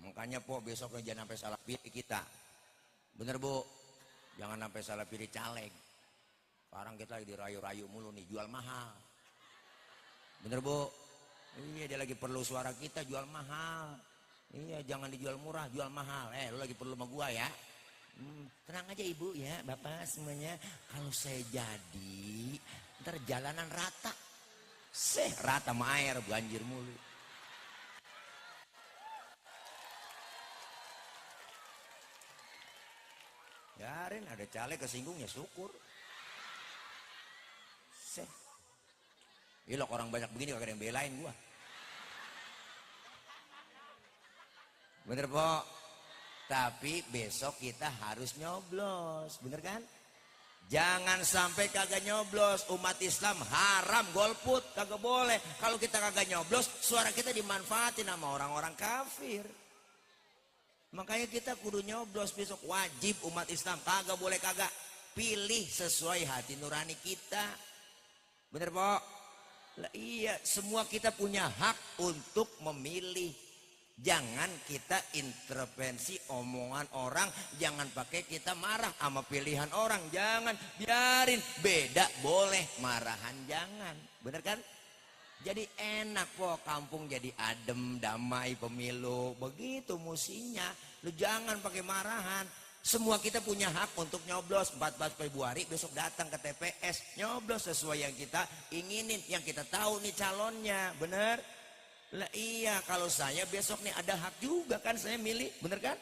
Makanya po besok jangan sampai salah pilih kita. Bener Bu? Jangan sampai salah pilih caleg. Sekarang kita lagi dirayu-rayu mulu nih, jual mahal. Bener Bu? Iya, dia lagi perlu suara kita, jual mahal. Iya, jangan dijual murah, jual mahal. Lu lagi perlu sama gua ya. Tenang aja Ibu ya, Bapak semuanya. Kalau saya jadi, ntar jalanan rata. Rata sama air, banjir mulu. Biarin ada caleg kesinggung ya syukur. Ilok orang banyak begini kagak ada yang belain gua. Bener po? Tapi besok kita harus nyoblos, bener kan? Jangan sampai kagak nyoblos. Umat Islam haram golput, kagak boleh. Kalau kita kagak nyoblos, suara kita dimanfaatin sama orang-orang kafir. Makanya kita kudu nyoblos besok, wajib umat Islam, kagak boleh kagak. Pilih sesuai hati nurani kita. Bener po? Lah iya, semua kita punya hak untuk memilih. Jangan kita intervensi omongan orang, jangan pakai kita marah sama pilihan orang, jangan, biarin. Beda boleh, marahan jangan. Bener kan? Jadi enak kok kampung, jadi adem, damai pemilu. Begitu musinya. Lu jangan pakai marahan. Semua kita punya hak untuk nyoblos. 14 Februari besok datang ke TPS, nyoblos sesuai yang kita inginin, yang kita tahu nih calonnya. Bener? Lah iya, kalau saya besok nih ada hak juga kan, saya milih, bener kan?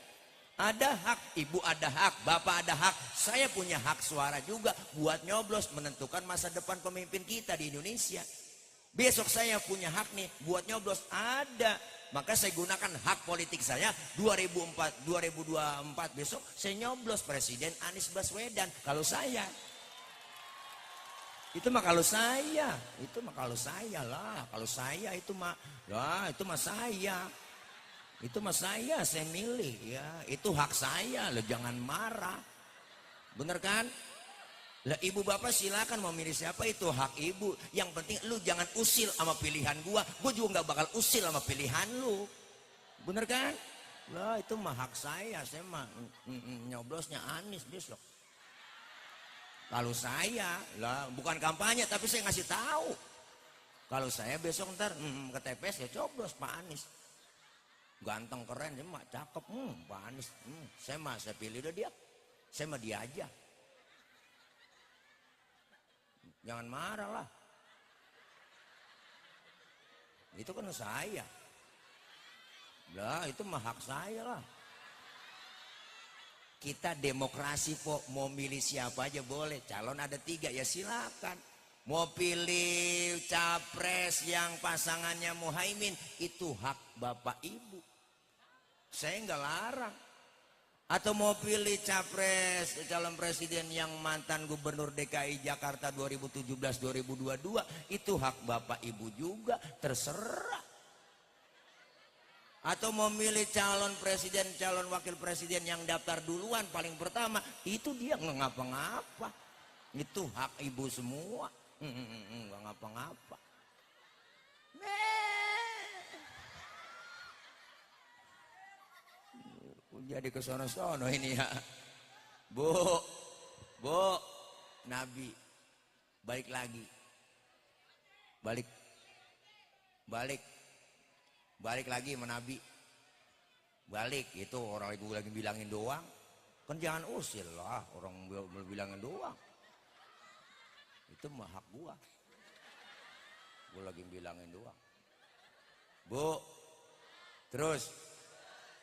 Ada hak, ibu ada hak, bapak ada hak, saya punya hak suara juga buat nyoblos, menentukan masa depan pemimpin kita di Indonesia. Besok saya punya hak nih buat nyoblos, ada. Maka saya gunakan hak politik saya 2024 besok saya nyoblos Presiden Anies Baswedan. Kalau saya itu mah kalau saya, itu mah kalau saya lah, kalau saya itu mah, lah itu mah saya, itu mah saya milih ya, itu hak saya, lo jangan marah, bener kan? Lah ibu bapak silakan mau milih siapa, itu hak ibu. Yang penting lu jangan usil sama pilihan gua juga nggak bakal usil sama pilihan lu, bener kan? Lah itu mah hak saya mah nyoblosnya Anies besok. Kalau saya lah bukan kampanye, tapi saya ngasih tahu. Kalau saya besok ntar ke TPS ya coblos Pak Anies. Ganteng keren, dia mah cakep, Pak Anies. Saya pilih udah dia. Saya mah dia aja. Jangan marah lah. Itu kan saya. Lah itu mah hak saya lah. Kita demokrasi kok, mau milih siapa aja boleh. Calon ada 3 ya silakan. Mau pilih capres yang pasangannya Muhaimin, itu hak bapak ibu, saya nggak larang. Atau mau pilih capres calon presiden yang mantan gubernur DKI Jakarta 2017-2022, itu hak bapak ibu juga, terserah. Atau memilih calon presiden, calon wakil presiden yang daftar duluan paling pertama, itu dia nggak ngapa-ngapa. Itu hak ibu semua, nggak ngapa-ngapa. Jadi kesono-sono ini ya. Bu, Nabi balik lagi, balik lagi sama Nabi, balik. Itu orang ibu lagi bilangin doang kan, jangan usil lah, orang bilangin doang, itu mah hak gua lagi bilangin doang. Bu, terus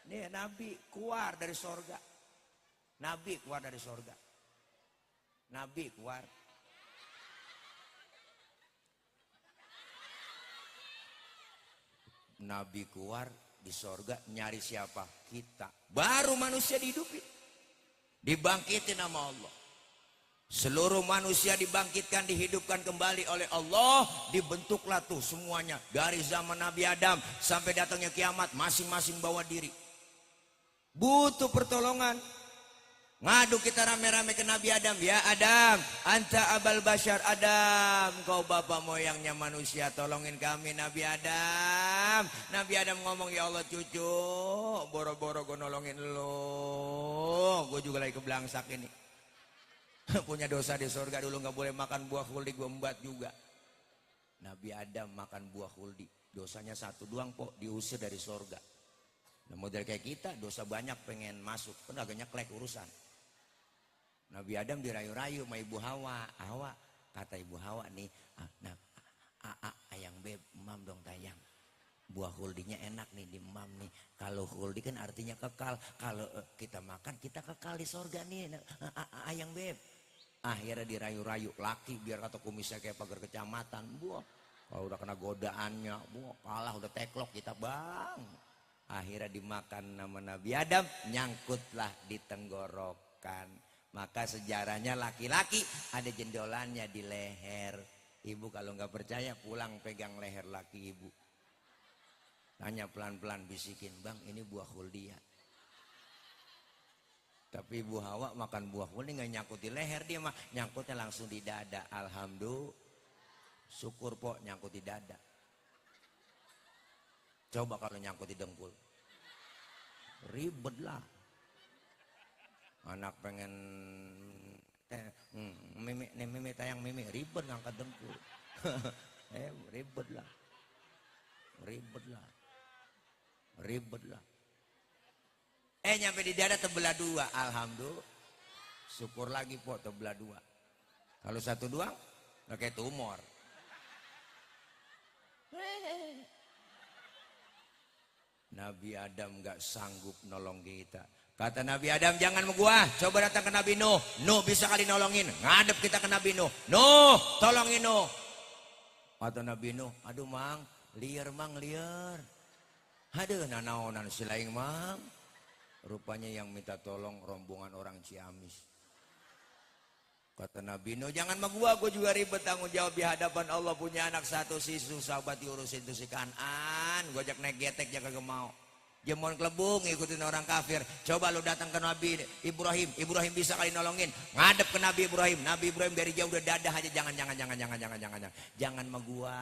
nih Nabi keluar dari sorga, Nabi keluar dari sorga, Nabi keluar. Nabi keluar di sorga, nyari siapa? Kita. Baru manusia dihidupin, dibangkitin sama Allah. Seluruh manusia dibangkitkan, dihidupkan kembali oleh Allah. Dibentuklah tuh semuanya, dari zaman Nabi Adam sampai datangnya kiamat, masing-masing bawa diri. Butuh pertolongan. Ngadu kita rame-rame ke Nabi Adam. Ya Adam, anta abal bashar. Adam, kau bapak moyangnya manusia, tolongin kami Nabi Adam. Nabi Adam ngomong, ya Allah cucu, boro-boro gue nolongin lo, gue juga lagi kebelangsak ini. Punya dosa di surga dulu, gak boleh makan buah khuldi, gue embat juga. Nabi Adam makan buah khuldi, dosanya satu doang kok, diusir dari surga. Nah model kayak kita, dosa banyak pengen masuk, kan agak nyeklek urusan. Nabi Adam dirayu-rayu sama Ibu Hawa. Hawa, kata Ibu Hawa nih, ayang beb, mam dong tayang. Buah huldinya enak nih di mam nih. Kalau huldi kan artinya kekal. Kalau kita makan kita kekal di sorga nih. Ayang beb. Akhirnya dirayu-rayu. Laki biar kata kumisnya kayak pagar kecamatan. Buah. Kalau udah kena godaannya. Buah, kalah udah teklok kita bang. Akhirnya dimakan nama Nabi Adam. Nyangkutlah di tenggorokan. Maka sejarahnya laki-laki ada jendolannya di leher. Ibu kalau nggak percaya pulang pegang leher laki ibu. Tanya pelan-pelan bisikin, bang ini buah khuldi ya. Tapi Ibu Hawa makan buah khuldi nggak nyangkut di leher, dia mah nyangkutnya langsung di dada. Alhamdulillah, syukur pok nyangkut di dada. Coba kalau nyangkut di dengkul, ribet lah. Anak pengen mimi tayang mimi ribet ngangkat dengkul. Ribet lah. Nyampe di dada tebelah dua. Alhamdulillah, syukur lagi po tebelah dua. Kalau satu doang nggak kayak tumor. Nabi Adam nggak sanggup nolong kita. Kata Nabi Adam, jangan mau gua, coba datang ke Nabi Nuh. Nuh bisa kali nolongin, ngadep kita ke Nabi Nuh. Nuh, tolongin Nuh. Kata Nabi Nuh, aduh mang, liar mang, liar. Aduh nanaonan silaing mang. Rupanya yang minta tolong rombongan orang Ciamis. Kata Nabi Nuh, jangan sama gua juga ribet tanggung jawab di hadapan Allah. Punya anak satu si susah banget diurusin tuh si Kanan. Gua ajak naik getek dia kagak mau. Dia mau kelebung ngikutin orang kafir. Coba lu datang ke Nabi Ibrahim. Ibrahim bisa kali nolongin. Ngadep ke Nabi Ibrahim. Nabi Ibrahim dari jauh udah dadah aja. Jangan. Jangan sama gua.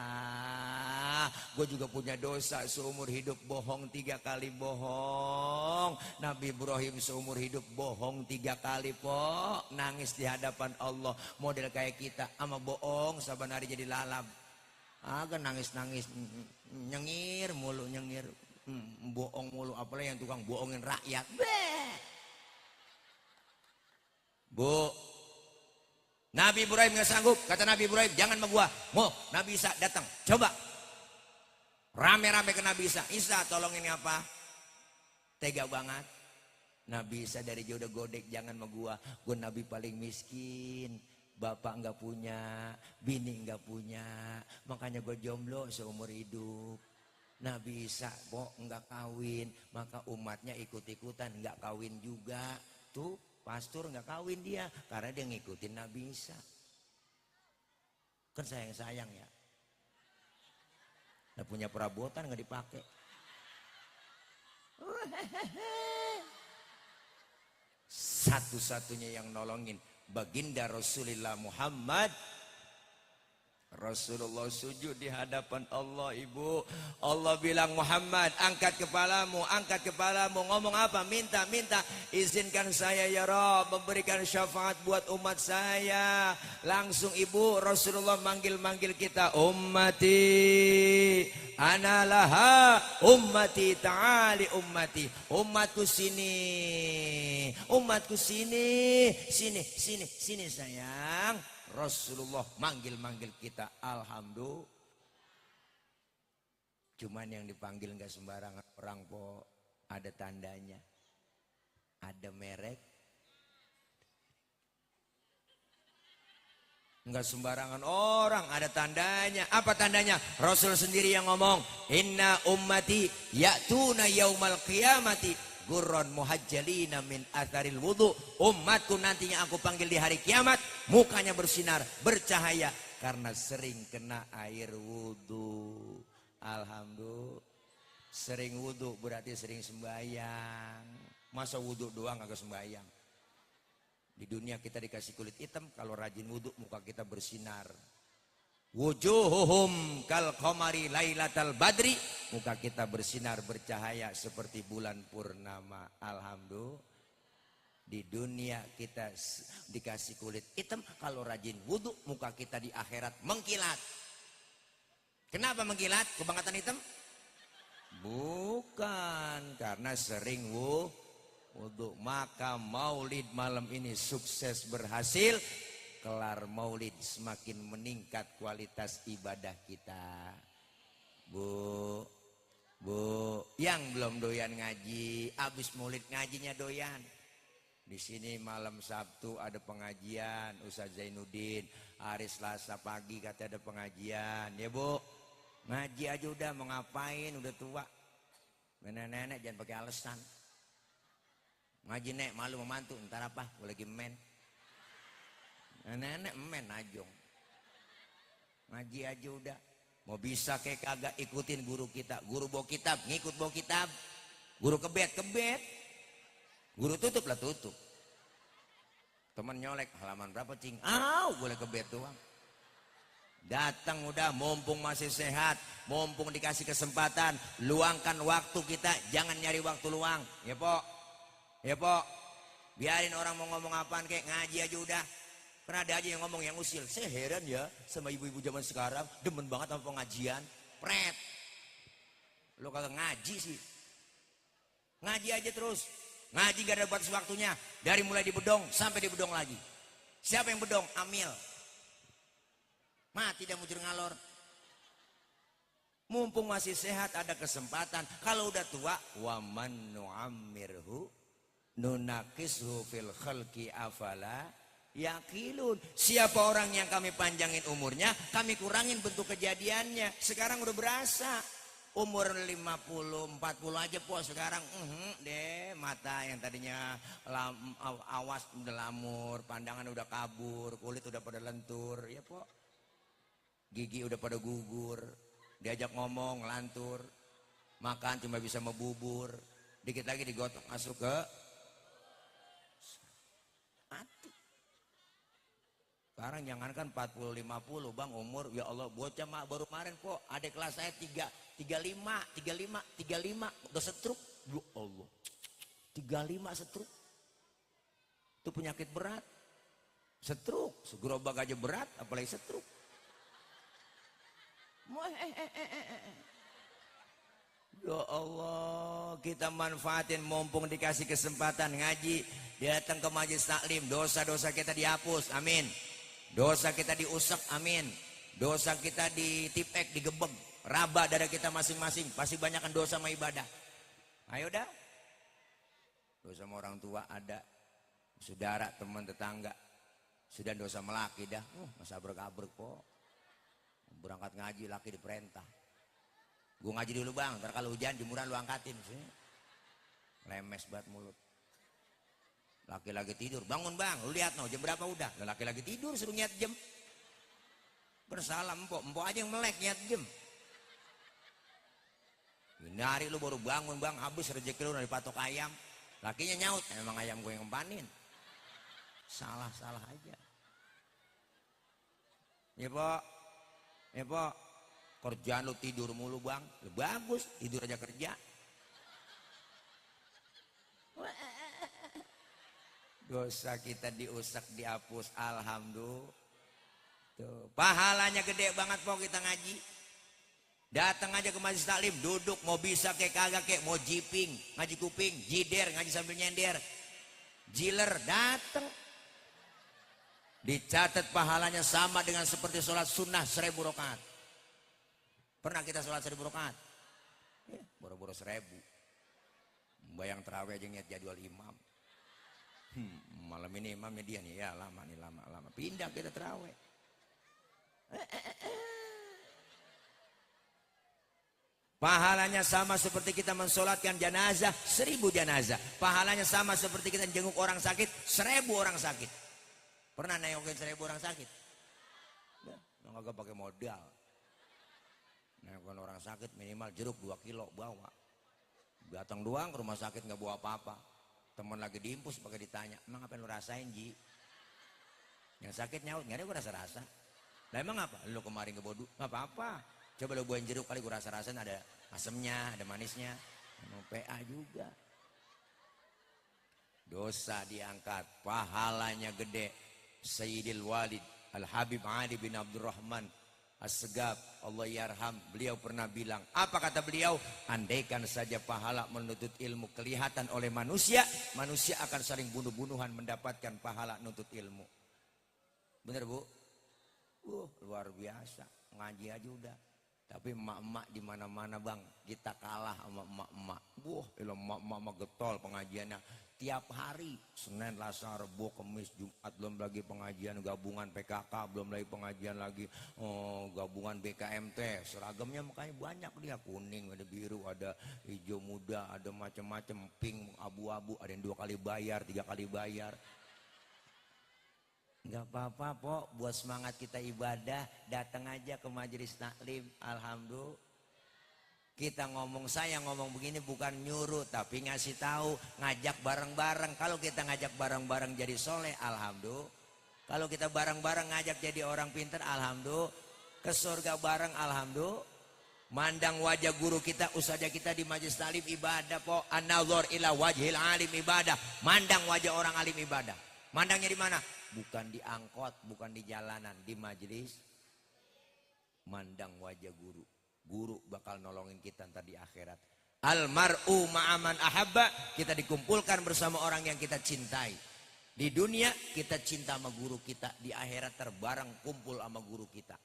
Gua juga punya dosa seumur hidup bohong 3 kali bohong. Nabi Ibrahim seumur hidup bohong 3 kali po. Nangis di hadapan Allah. Model kayak kita ama bohong saban hari jadi lalap. Agak nangis-nangis. Nyengir mulu nyengir. Bohong mulu, apalagi yang tukang bohongin rakyat. Bu, Nabi Ibrahim nggak sanggup. Kata Nabi Ibrahim, jangan sama gua. Mau Nabi Isa datang, coba rame-rame ke Nabi Isa. Isa tolongin apa? Tega banget. Nabi Isa dari jauh udah godek, jangan sama gua. Gua Nabi paling miskin. Bapak nggak punya, bini nggak punya, makanya gua jomblo seumur hidup. Nabi Isa kok nggak kawin, maka umatnya ikut-ikutan nggak kawin juga. Tuh pastor nggak kawin dia karena dia ngikutin Nabi Isa. Kan sayang ya. Nggak punya perabotan nggak dipakai. Satu-satunya yang nolongin baginda Rasulullah Muhammad. Rasulullah sujud di hadapan Allah, ibu. Allah bilang, Muhammad angkat kepalamu, ngomong apa? Minta, izinkan saya ya Rabb memberikan syafaat buat umat saya. Langsung ibu Rasulullah manggil kita, ummati analaha, ummati ta'ali ummati. Umatku sini sayang. Rasulullah manggil kita, alhamdulillah. Cuman yang dipanggil nggak sembarangan orang po, ada tandanya, ada merek. Nggak sembarangan orang, ada tandanya. Apa tandanya? Rasul sendiri yang ngomong, inna ummati ya'tuna yaumal qiyamati gurron muhajjalina min atharil wudu. Umatku nantinya aku panggil di hari kiamat, mukanya bersinar, bercahaya karena sering kena air wudu. Alhamdulillah. Sering wudu berarti sering sembahyang. Masa wudu doang agak sembahyang? Di dunia kita dikasih kulit hitam, kalau rajin wudhu muka kita bersinar. Wujuhuhum kal qamari lailatal badri, muka kita bersinar bercahaya seperti bulan purnama. Alhamdulillah. Di dunia kita dikasih kulit hitam, kalau rajin wudhu muka kita di akhirat mengkilat. Kenapa mengkilat? Kebangkatan hitam? Bukan, karena sering wudhu. Maka maulid malam ini sukses berhasil. Kelar maulid semakin meningkat kualitas ibadah kita. Bu, yang belum doyan ngaji, abis maulid ngajinya doyan. Di sini malam Sabtu ada pengajian Ustaz Zainuddin, hari Selasa pagi katanya ada pengajian. Ya Bu, ngaji aja udah, mau ngapain, udah tua. Nenek-nenek jangan pakai alasan. Ngaji nek, malu memantu, ntar apa, gue lagi men. Nenek men ajong. Ngaji aja udah. Mau bisa kayak kagak ikutin guru kita. Guru bawa kitab, ngikut bawa kitab. Guru kebet. Guru tutup lah tutup. Temen nyolek, halaman berapa cing? Boleh kebet doang. Datang udah, mumpung masih sehat, mumpung dikasih kesempatan, luangkan waktu kita, jangan nyari waktu luang. Ya pok, biarin orang mau ngomong apaan kayak, ngaji aja udah. Karena ada aja yang ngomong yang usil. Saya heran ya sama ibu-ibu zaman sekarang, demen banget sama pengajian. Pret, lo kagak ngaji sih. Ngaji aja terus. Ngaji gak ada batas waktunya. Dari mulai di bedong sampai di bedong lagi. Siapa yang bedong? Amil. Mati dah mujur ngalor. Mumpung masih sehat ada kesempatan. Kalau udah tua, wa man nu'ammirhu nunakishu fil khalqi afala yaqilun. Siapa orang yang kami panjangin umurnya, kami kurangin bentuk kejadiannya. Sekarang udah berasa. Umur 50, 40 aja po sekarang. Deh, mata yang tadinya awas udah lamur, pandangan udah kabur, kulit udah pada lentur, ya po. Gigi udah pada gugur, diajak ngomong lantur, makan cuma bisa membubur, dikit lagi digotok masuk ke mati. Sekarang jangankan 40, 50 bang umur, ya Allah bocah mak baru kemarin kok adik kelas saya 35 udah setruk. Ya Allah 35 setruk itu penyakit berat. Setruk segerobak aja berat apalagi setruk. Ya Allah, kita manfaatin mumpung dikasih kesempatan ngaji, datang ke majelis taklim, dosa-dosa kita dihapus, amin. Dosa kita diusap, amin. Dosa kita ditipek, digebeg, raba dada kita masing-masing, pasti banyakkan dosa sama ibadah. Ayo dah. Dosa sama orang tua ada, saudara, teman, tetangga. Sudah dosa melaki dah, masa abrek-abrek kok. Berangkat ngaji laki diperintah. Gue ngaji dulu bang, ntar kalau hujan jemuran lu angkatin sih. Lemes banget mulut. Laki-laki tidur, bangun bang, lu lihat no jam berapa udah. Laki-laki tidur suruh niat jam. Bersalah empok aja yang melek niat jam. Ini hari lu baru bangun bang, habis rezeki lu dari patok ayam. Lakinya nyaut, emang ayam gue yang ngempanin. Salah aja. Ya pak, kerjaan lu tidur mulu bang, lu bagus tidur aja kerja. Dosa kita diusap dihapus, alhamdulillah. Tuh, pahalanya gede banget po kita ngaji. Datang aja ke majelis taklim, duduk mau bisa kayak kagak kayak mau jiping, ngaji kuping, jider ngaji sambil nyender, jiler datang. Dicatat pahalanya sama dengan seperti sholat sunnah 1000 rakaat. Pernah kita sholat 1000 rakaat? Ya, boro-boro 1000. Bayang terawih aja niat jadwal imam. Malam ini imamnya dia nih, ya lama nih, lama. Pindah kita terawih. Pahalanya sama seperti kita mensolatkan jenazah 1000 jenazah. Pahalanya sama seperti kita jenguk orang sakit 1000 orang sakit. Pernah nengokin 1000 orang sakit? Ya, nggak pakai modal. Nengokin orang sakit minimal jeruk 2 kilo bawa. Datang doang ke rumah sakit nggak bawa apa-apa. Temen lagi diimpus pakai ditanya, emang apa yang lu rasain Ji? Yang sakit nyaut, nggak ada gue rasa-rasa. Lah emang apa? Lu kemarin kebodu, nggak apa-apa. Coba lu buahin jeruk kali gue rasa-rasain ada asemnya, ada manisnya. Emang PA juga. Dosa diangkat, pahalanya gede. Sayyidil Walid Al-Habib Ali bin Abdurrahman As-Segaf, Allah yarham, beliau pernah bilang, apa kata beliau? Andaikan saja pahala menuntut ilmu kelihatan oleh manusia, manusia akan saling bunuh-bunuhan mendapatkan pahala nuntut ilmu. Bener Bu? Luar biasa, ngaji aja udah. Tapi emak-emak di mana-mana Bang, kita kalah sama emak-emak. Emak-emak getol pengajiannya tiap hari, Senin, Selasa, Rabu, Kamis, Jumat, belum lagi pengajian gabungan PKK, belum lagi pengajian lagi gabungan BKMT. Seragamnya makanya banyak dia, kuning, ada biru, ada hijau muda, ada macam-macam, pink, abu-abu, ada yang 2 kali bayar, 3 kali bayar. Enggak apa-apa Pok, buat semangat kita ibadah, datang aja ke majelis taklim. Alhamdulillah. Kita ngomong, saya ngomong begini bukan nyuruh, tapi ngasih tahu, ngajak bareng-bareng. Kalau kita ngajak bareng-bareng jadi soleh, alhamdulillah. Kalau kita bareng-bareng ngajak jadi orang pintar, alhamdulillah. Ke surga bareng, alhamdulillah. Mandang wajah guru kita, ustazah kita di majelis taklim ibadah Pok. An-nazar ila wajhil alim ibadah. Mandang wajah orang alim ibadah. Mandangnya di mana? Bukan di angkot, bukan di jalanan, di majelis. Mandang wajah guru. Guru bakal nolongin kita ntar di akhirat. Almar'u ma'aman ahabba, kita dikumpulkan bersama orang yang kita cintai. Di dunia kita cinta sama guru kita, di akhirat terbareng kumpul sama guru kita.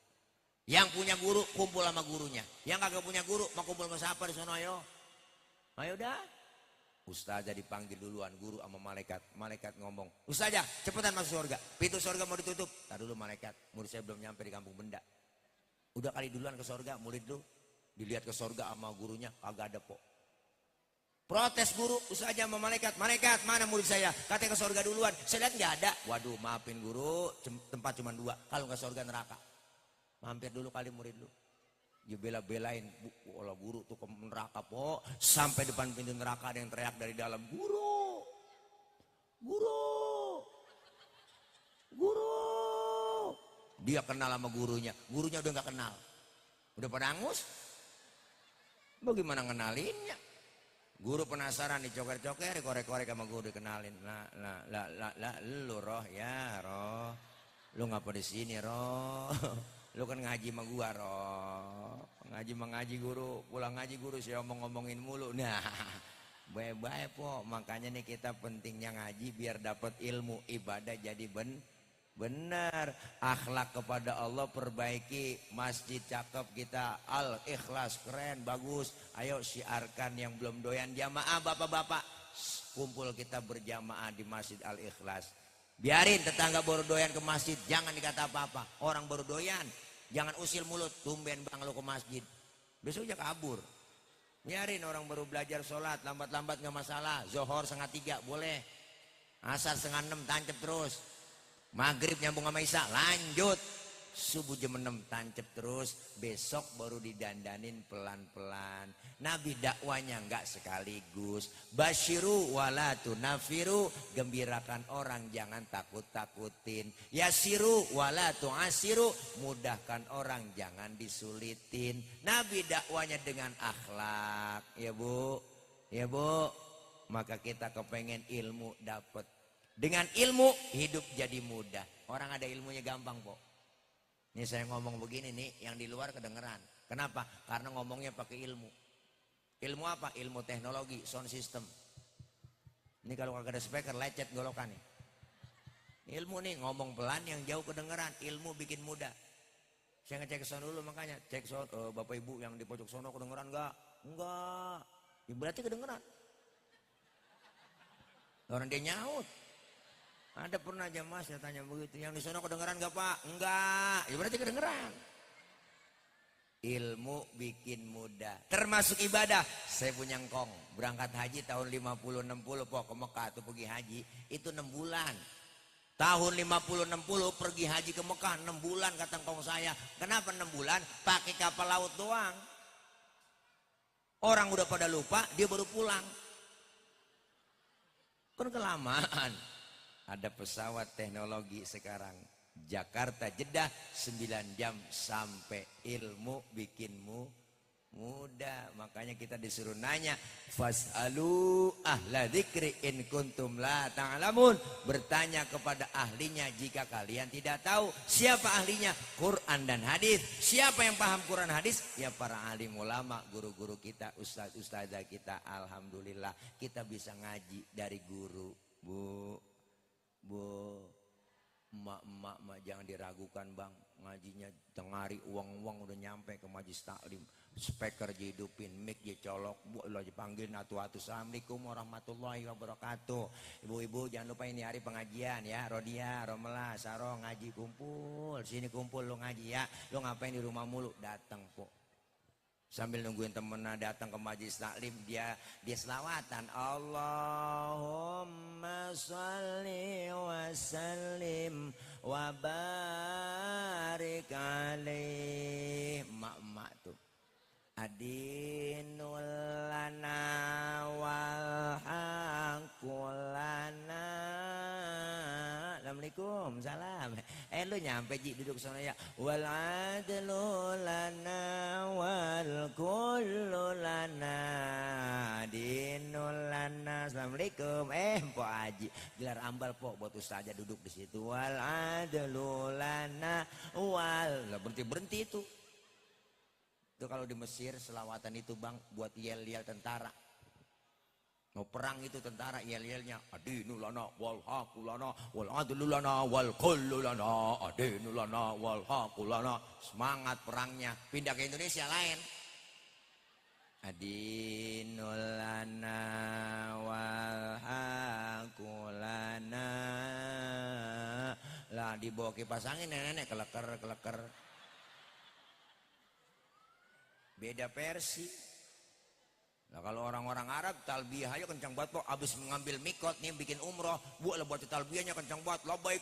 Yang punya guru kumpul sama gurunya, yang kagak punya guru mau kumpul sama siapa di sono? Ayo dah. Ustazah dipanggil duluan, guru sama malaikat. Malaikat ngomong, Ustazah cepetan masuk surga, pintu surga mau ditutup. Tar dulu malaikat, murid saya belum nyampe di kampung benda. Udah kali duluan ke surga, murid lu dilihat ke surga sama gurunya, kagak ada Pok. Protes guru, Ustazah sama malaikat, malaikat mana murid saya? Katanya ke surga duluan, saya lihat nggak ada. Waduh maafin guru, tempat cuma 2, kalau nggak surga neraka. Mampir dulu kali murid lu. Dia bela-belain, Allah guru tuh ke neraka Pok. Sampai depan pintu neraka ada yang teriak dari dalam, guru, guru, guru. Dia kenal sama gurunya udah nggak kenal, udah pada angus. Bagaimana ngenalinnya? Guru penasaran, dicoker-coker, korek-korek sama guru dikenalin. Lu Roh ya Roh, lu ngapa di sini Roh? Lu kan ngaji sama gua Roh, ngaji guru, pulang ngaji guru saya ngomongin mulu. Nah, baik-baik Pok, makanya nih kita pentingnya ngaji biar dapat ilmu, ibadah jadi benar, akhlak kepada Allah perbaiki, masjid cakep kita, Al-Ikhlas keren, bagus. Ayo syiarkan yang belum doyan jamaah, bapak-bapak kumpul kita berjamaah di Masjid Al-Ikhlas. Biarin tetangga baru doyan ke masjid, jangan dikata apa-apa. Orang baru doyan, jangan usil mulut, tumben bang lu ke masjid, besok aja kabur. Biarin orang baru belajar sholat, lambat-lambat gak masalah. Zohor 2:30 boleh, asar 5:30 tancep terus. Maghrib nyambung sama Isya lanjut, subuh jam 6 tancep terus. Besok baru didandanin pelan-pelan. Nabi dakwanya enggak sekaligus. Basyiru wala tunafiru, gembirakan orang jangan takut-takutin. Yasiru wala tu'asiru, mudahkan orang jangan disulitin. Nabi dakwanya dengan akhlak, ya Bu, ya Bu. Maka kita kepengen ilmu dapat. Dengan ilmu hidup jadi mudah. Orang ada ilmunya gampang Pok. Ini saya ngomong begini nih, yang di luar kedengeran. Kenapa? Karena ngomongnya pakai ilmu. Ilmu apa? Ilmu teknologi, sound system. Ini kalau kagak ada speaker lecet golokan nih. Ilmu nih ngomong pelan yang jauh kedengeran, ilmu bikin mudah. Saya ngecek sound dulu, makanya cek sound, Bapak Ibu yang di pojok sono kedengeran enggak? Enggak. Ya berarti kedengeran. Orang dia nyaut. Ada pernah jamaah saya tanya begitu, yang di sana kedengeran gak Pak? Enggak, ya berarti kedengeran. Ilmu bikin mudah, termasuk ibadah. Saya punya ngkong, berangkat haji tahun 50-60 Pok, ke Mekah tuh pergi haji, itu 6 bulan. Tahun 50-60 pergi haji ke Mekah 6 bulan kata ngkong saya. Kenapa 6 bulan? Pakai kapal laut doang. Orang udah pada lupa, dia baru pulang. Kan kelamaan. Ada pesawat teknologi sekarang. Jakarta Jeddah 9 jam sampai, ilmu bikinmu mudah. Makanya kita disuruh nanya, fas'alu ahla dzikri in kuntum la ta'lamun. Bertanya kepada ahlinya jika kalian tidak tahu. Siapa ahlinya? Quran dan hadis. Siapa yang paham Quran hadis? Ya para alim ulama, guru-guru kita, ustaz-ustazah kita. Alhamdulillah kita bisa ngaji dari guru. Bu, emak jangan diragukan bang, ngajinya tengari uang udah nyampe ke majlis taklim, speaker dihidupin, mic dicolok, bu lo dipanggil atu-atu, assalamualaikum warahmatullahi wabarakatuh. Ibu-ibu jangan lupa ini hari pengajian ya, Rodia, Romela, Saro ngaji kumpul, sini kumpul lo ngaji ya, lo ngapain di rumah mulu, datang po. Sambil nungguin temennya datang ke majlis taklim, dia selawatan, Allahumma sholli wa sallim wa barik alaih. Emak-emak tuh, adinul lana wal haqqul lana. Assalamualaikum, salam. Lu nyampe Ji, duduk sana ya. Wal adlu lana wal kullu lana dinul lana. Assalamualaikum. Mpok Haji gelar ambal pok buat ustazah duduk di situ. Wal adlu lana wal. Lah berhenti itu. Itu kalau di Mesir selawatan itu bang buat yel-yel tentara. Mau perang itu tentara yel-yelnya, adinu lana wal haqu lana wal adlu lana wal kullu lana adinu lana wal haqu lana. Semangat perangnya. Pindah ke Indonesia lain, adinu lana wal haqu lana. Lah dibawa kipas angin nenek keleker. Beda versi. Nah kalau orang-orang Arab talbiyah aja kencang banget po, abis mengambil mikot nih bikin umroh, buat buat talbiyahnya kencang banget, labbaik